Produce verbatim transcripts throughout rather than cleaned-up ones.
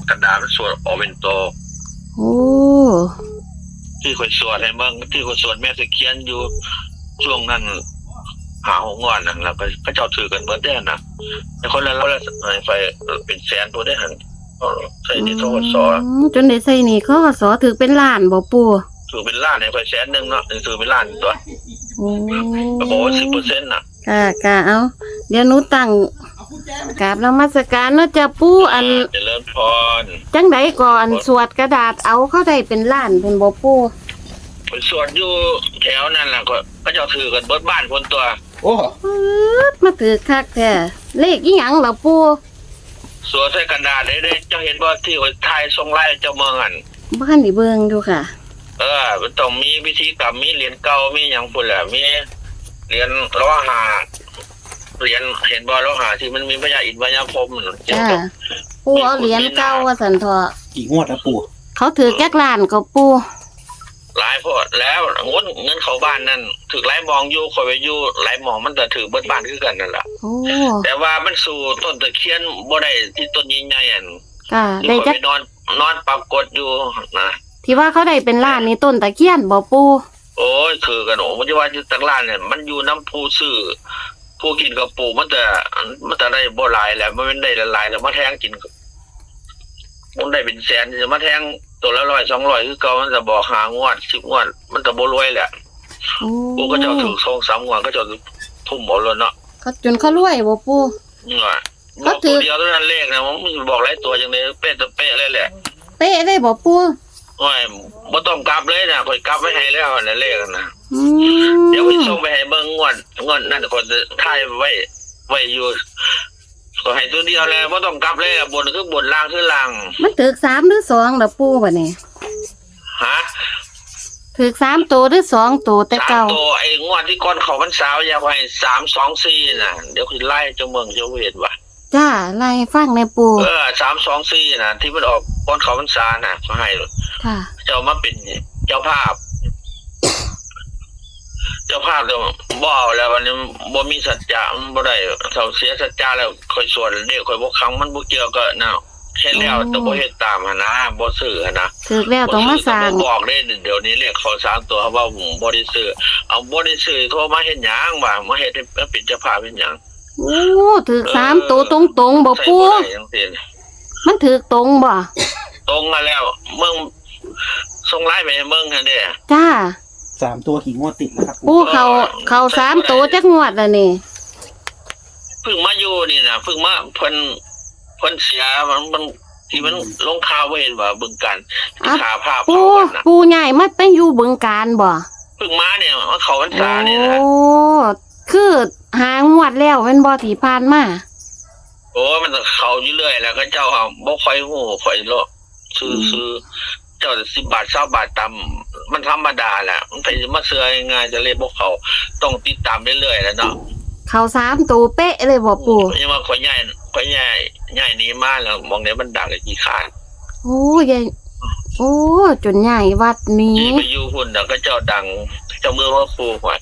กระดาษมันสวดออกเป็นตัว โอ้ ที่ข่อยสวดให้เบิ่ง ที่ข่อยสวดแม่ตะเคียนอยู่ ช่วงนั้น ห้าหกงวดนั่น แล้วก็เขาเจ้าถือกันเบิดเด้หั่นนะ แต่คนละ คนละ ให้ข่อยเป็นแสนพุ้นเด้หั่น เออ ใส่หนี้ ธ.ก.ส. อืม จนได้ใส่หนี้ ธ.ก.ส. ถือเป็นล้านบ่ปู่ ถือเป็นล้าน ให้ข่อยแสนหนึ่งเนาะ ถือเป็นล้านตัว โอ้ ก็บอกว่าสิบเปอร์เซ็นต์น่ะ ค่ะ ค่ะ เอา เดี๋ยวหนูตั้ง กราบนมัสการเนาะจ้ะปู่ อัน อ่า เจริญพร จังใดก็อันสวดกระดาษเอาเขาได้เป็นล้านพุ้นบ่ปู่ ไปสวดอยู่แถวนั่นล่ะ ก็ เขาเจ้าถือกันเบิดบ้านพุ้นตัว โอ้ ปื๊ด มาถือคักแท้ เลขอีหยังล่ะปู่ สวดใส่กระดาษได้เด้ เจ้าเห็นบ่ ที่ข่อยถ่ายส่งไลน์เจ้าเมืองหั่น บ่ทันได้เบิ่งอยู่ค่ะ เออ มันต้องมีพิธีกรรม มีเหรียญเก่า มีหยังพุ้นแหละ มีเหรียญ ลอหะ เหรียญ เห็นบ่ ลอหะ ที่มันมีพญาอินทร์พญาพรหมนั่น จ้า ปู่เอาเหรียญเก่าว่าซั่นเถาะ กี่งวดแล้วปู่ เขาถือจักล้านก็ปู่ หลายโพดแล้ว เงิน เงินเข้าบ้านนั่น ถือหลายหม่องอยู่ ข่อยไปอยู่หลายหม่อง มันก็ถือเบิดบ้านคือกันนั่นล่ะ โอ้ แต่ว่ามันสู้ต้นตะเคียนบ่ได้ ที่ต้นใหญ่ๆ อัน ค่ะ ที่ ได้ ข่อย จัก ไปนอน นอนปรากฏอยู่นะ ที่ว่าเขาได้เป็นล้านนี่ต้นตะเคียนบ่ปู่ โอ้ย ถือกัน โอ้ มันจะว่าอยู่จักล้านเนี่ย มันอยู่นำผู้ซื้อ ผู้กินข้าวปลูก มันจะ มันจะได้บ่หลายแหละ มันได้หลายๆ แล้วมาแทงกิน มันได้เป็นแสน จะมาแทงตัวละร้อยสองร้อยคือเก่า มันจะบอกห้างวด สิบงวด มันจะบ่รวยแหละ โอ้ พวกเขาเจ้าถือสองสามงวด เขาเจ้าทุ่มเอาแล้วเนาะ เขาจนเขารวยบ่ปู่ นี่ว่า เขาถือ บอกตัวเดียวเท่านั้นเลขนะ มันบอกหลายตัวจังเลย เป๊ะตัวเป๊ะเลยแหละ เป๊ะเลยบ่ปู่ โอ้ย บ่ต้องกลับเลยนะ ข่อยกลับไว้ให้แล้วนะ เลขนะ อืม เดี๋ยวข่อยส่งไปให้เบิ่งงวด งวดนั่นข่อยถ่ายไว้ ไว้อยู่ ข่อยให้ตัวเดียวแหละ บ่ต้องกลับเลยอะ บนคือบน ล่างคือล่าง มันถืกสามหรือสองล่ะปู่บัดนี้ ฮะ ถืกสามตัวหรือสองตัวแต่เก่า สามตัว ไอ้งวดที่ก่อนเข้าพรรษา อยากให้สามสองสี่น่ะ เดี๋ยวข่อยไล่เจ้าเมืองเจ้าเวรว่ะ จ้า ไล่ฟังแหน่ปู่ เออ สามสองสี่น่ะ ที่มันออกก่อนเข้าพรรษาน่ะ เขาให้ ค่ะ เจ้ามาเป็นเจ้าภาพ เจ้าภาพเดี๋ยวบ่เอาแล้ว วันนี้บ่มีสัจจะ มันบ่ได้ ถ้าเสียสัจจะแล้ว ข่อยสวดเด้ ข่อยบ่ขัง มันบ่เกี่ยวกับนะ เฮ็ดแล้ว อ๋อ แต่บ่เฮ็ดตามหั่นนะ บ่ซื้อหั่นนะ ถืกแล้วต้องมาสร้าง บ่ซื้อก็บ่บอกเด้ เดี๋ยวนี้เลขเข้าสามตัว ว่าบ่ได้ซื้อ เอาบ่ได้ซื้อ โทรมาเฮ็ดหยังวะ มาเฮ็ดให้ มาเป็นเจ้าภาพเฮ็ดหยัง โอ้ ถืกสามตัวตรงๆบ่ปู่ ใส่บ่ได้จังซี่ มันถืกตรงบ่ ตรงมาแล้ว เบิ่ง ส่งไลน์ไปให้เบิ่งหั่นเด้ จ้า สามตัวกี่งวดติดแล้วครับปู่ ปู่ เข้า เออ เข้าสามตัวจักงวดแล้วนี่ เพิ่งมาอยู่นี่นะ เพิ่งมา เพิ่น เพิ่นเสีย มัน มัน ที่มัน อืม ลงข่าวบ่เห็นว่าบึงกาฬ อ่ะ ฆ่าพระ ปู่ เผากันน่ะ ปู่ย้ายมาไปอยู่บึงกาฬบ่ เพิ่งมาเนี่ย มาเข้าพรรษานี่นะ โอ้ คือห้างวดแล้วแม่นบ่ที่ผ่านมา โอ้ มันก็เข้าอยู่เรื่อยแหละ เขาเจ้าอะบ่ค่อยฮู้ ข่อยเลาะซื้อ อืม ซื้อ เจ้าสิบบาท ซาวบาทตาม มันธรรมดาแหละ มันไผสิมาเชื่อง่ายๆ จะเลขบ่เข้า ต้องติดตามเรื่อยๆ แหละเนาะ เข้าสามตัวเป๊ะเลยบ่ปู่ ยังว่าข่อยย้าย ข่อยย้าย ย้ายหนีมาแล้ว หม่องใดมันดังก็ขี้คร้าน โอ้ ย้าย โอ้ จนย้ายวัดหนี หนีไปอยู่พุ้นน่ะ เขาเจ้าดัง เจ้ามือมาคู่ข่อย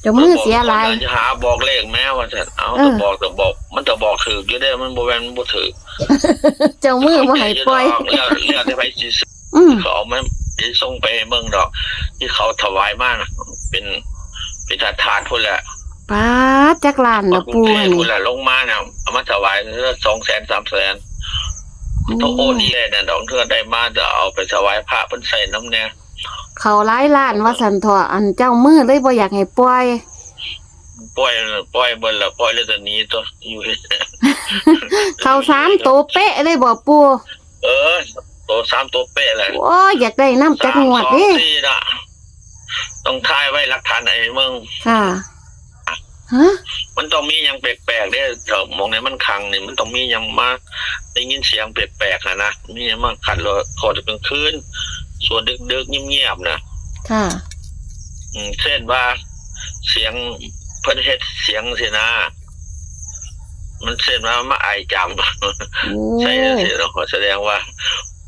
เจ้ามือเสียหลาย จะหาบอกเลขแม้ว่าซั่น เอา เออ แต่บอก แต่บอก มันแต่บอกถืกอยู่เด้ มันบ่แม่นมันบ่ถืก เจ้ามือบ่ให้ปล่อย แล้ว แล้วแต่ไผสิซื้อ อืม เขาเอามาสิส่งไปให้เบิ่งดอก ที่เขาถวายมาน่ะ เป็น เป็นถาดๆ พุ้นแหละ ป๊าด จักล้านนะปู่ กรุงเทพฯ นี่ พุ้นแหละ ลงมาน่ะ เอามาถวายสองแสน สามแสน โอ้ ต้องโอนอีกแหละน่ะ ดอกเทื่อได้มาจะเอาไปถวายพระเพิ่นใส่นำแหน่ เข้าหลายล้านว่าซั่นเถาะ อันเจ้ามือเลยบ่อยากให้ปล่อย ปล่อย ปล่อยเบิดละ ปล่อยแล้วจะหนีตัว อยู่ เข้าสามตัวเป๊ะเลยบ่ปู่ เออ ตัวสามตัวเป๊ะเลย โอ้ย อยากได้นำจักงวดเด้ สามสองสี่น่ะ ต้องถ่ายไว้หลักฐานให้เบิ่ง ค่ะ ฮะ มันต้องมีหยังแปลกๆ เด้ ถ้าหม่องใดมันขังนี่ มันต้องมีหยังมา ได้ยินเสียงแปลกๆ หั้นนะ มีหยังมาขัดรอ ขอแต่กลางคืน สวดดึกๆ เงียบๆ นะ ค่ะ อืม เช่นว่า เสียงเพิ่นเฮ็ดเสียงสินะ มันเช่นว่ามาไอจาม โอ้ ใส่จังซี่เนาะ แสดงว่า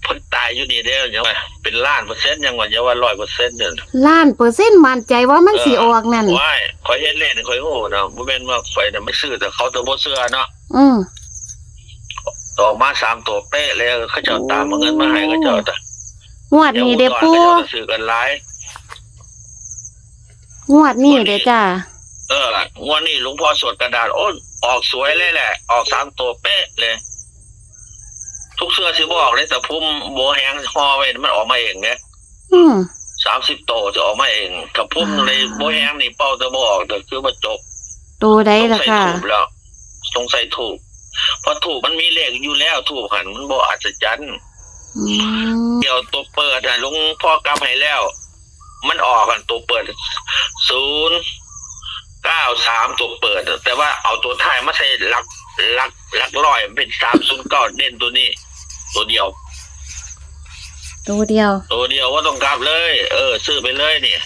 เพิ่นตายอยู่นี่เด้อ ยังว่าเป็นล้านเปอร์เซ็นต์ ยังว่า อย่าว่าร้อยเปอร์เซ็นต์ เด้อ ล้านเปอร์เซ็นต์ มั่นใจว่ามันสิออกนั่น เออ ว้าย ข่อยเฮ็ดเลขนี่ข่อยฮู้เนาะ บ่แม่นว่าข่อยน่ะไม่ซื้อ แต่เขาจะบ่เชื่อเนาะ อืม ออกมาสามตัวเป๊ะเลย เขาเจ้าตามเอาเงินมาให้ โอ้ เขาเจ้าจ้ะ งวดนี้เด้ เดี๋ยว ปู่ เขาเจ้าก็ซื้อกันหลาย งวดนี้เด้จ้า เออ งวดนี้หลวงพ่อสวดกระดาษ โอ้ย ออกสวยเลยแหละ ออกสามตัวเป๊ะเลย ทุกเทื่อสิบ่ออกเลย แต่พุ่มโบแหงห่อไว้ มันออกมาเองเนี่ย อืม สามสิบโตจะออกมาเอง ถ้าพุ่ม อ่า ในโบแหงนี่เป่าแต่บ่ออก แต่คือว่าจบ ตัวใดล่ะค่ะ ต้องใส่ธูปแล้ว ต้องใส่ธูป เพราะธูปมันมีเลขอยู่แล้ว ธูปหั่นมันบ่อัศจรรย์ อืม เดี๋ยวตัวเปิดน่ะ หลวงพ่อกลับให้แล้ว มันออกหั่นตัวเปิด ศูนย์เก้าสาม ตัวเปิด แต่ว่าเอาตัวท้ายมาใส่หลัก หลัก หลักร้อย เป็น สามศูนย์เก้า เด่นตัวนี้ ตัวเดียว ตัวเดียว ตัวเดียว บ่ต้องกลับเลย เออ ซื้อไปเลยนี่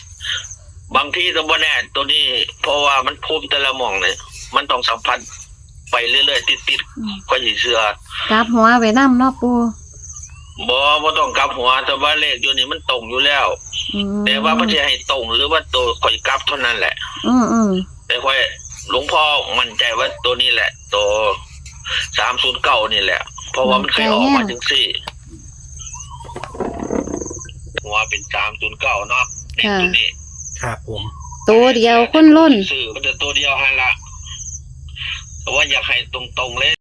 บางทีก็บ่แน่ตัวนี้ เพราะว่ามันพุ่มแต่ละหม่องเนี่ย มันต้องสัมผัสไปเรื่อยๆ ติดๆ อืม ค่อยสิเชื่อ กลับหัวไปนำเนาะปู่ บ่ บ่ต้องกลับหัว แต่ว่าเลขอยู่นี่มันตรงอยู่แล้ว อืม แต่ว่ามันสิให้ตรงหรือว่าตัวข่อยกลับเท่านั้นแหละ อืมอืม แต่ข่อย หลวงพ่อมั่นใจว่าตัวนี้แหละ ตัว สามศูนย์เก้า นี่แหละ เพราะว่ามันเคยออกมาจังซี่ หัวเป็น สามศูนย์เก้า เนาะ ค่ะ ตัวนี้ ครับผม ตัวเดียวคนล้น ซื้อมันจะตัวเดียวหั่นละ แต่ว่าอยากให้ตรงๆเลย